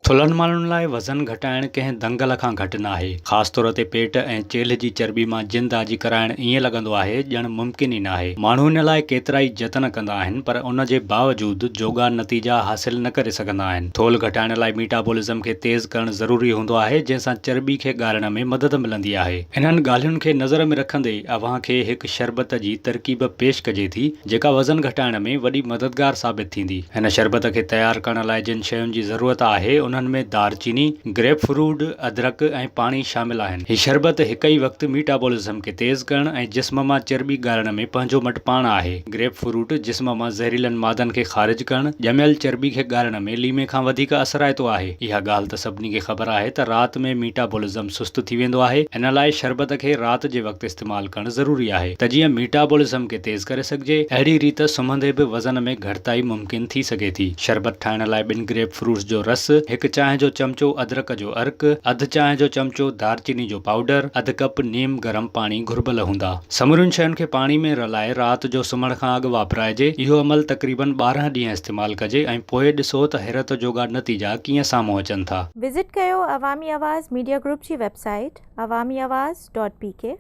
ٿلهن ماڻهن لاء وزن گهٽائڻ ڪنهن دنگل کان گهٽ ناهي. خاص طور تي پيٽ ۽ چيلهه جي چرٻي مان جند آجي ڪرائڻ ائين لڳندو آهي ڄڻ ممڪن ئي ناهي. ماڻهو ان لاء ڪيترائي جتن ڪندا آهن پر ان جي باوجود جوڳا نتيجا حاصل نه ڪري سگهندا آهن. ٿولهه گهٽائڻ لاء ميٽابولزم کي تيز ڪرڻ ضروري هوندو آهي جنهن سان چرٻي کي ڳارڻ ۾ مدد ملندي آهي. انهن ڳالهين کي نظر ۾ رکندي اوهان کي هڪ شربت جي ترڪيب پيش ڪجي ٿي جيڪا وزن گهٽائڻ ۾ وڏي مددگار ثابت ٿيندي. هن شربت کي تيار ڪرڻ لاء جن شين جي ضرورت آهي انهن ۾ دارچيني، گريپ فروٽ، ادرڪ ۽ پاڻي شامل آهن. هي شربت هڪ ئي وقت ميٽابولزم کي تيز ڪرڻ ۽ جسم مان چرٻي ڳارڻ ۾ پنهنجو مٽ پاڻ آهي. گريپ فروٽ جسم مان زهريلن مادن کي خارج ڪرڻ، ڄميل چرٻي کي ڳارڻ ۾ ليمي کان وڌيڪ اثرائتو آهي. اها ڳالهه ته سڀني کي خبر آهي ته رات ۾ ميٽابولزم سست ٿي ويندو آهي، ان لاء شربت کي رات جي وقت استعمال ڪرڻ ضروري آهي ته جيئن ميٽابولزم کي تيز ڪري سگهجي، اهڙي ريت سمهندي به وزن ۾ گهٽتائي ممڪن ٿي سگهي ٿي. شربت ٺاهڻ لاء ٻن گريپ فروٽس جو رس، هڪ چانهه جو چمچو ادرڪ جو عرق، اڌ چانهه جو چمچو دارچيني جو پائوڊر، اڌ ڪپ نيم گرم پاڻي گهربل هوندا. سمورين شين کي پاڻي ۾ رلائي رات جو سمهڻ کان اڳ واپرائجي. اهو عمل تقريبن 12 ڏينهن استعمال ڪجي ۽ پوء ڏسو ته حيرت جوڳا نتيجا ڪيئن سامهون اچن ٿا. وزٽ ڪيو عوامي آواز ميڊيا گروپ جي website Awami Awaz dot P K.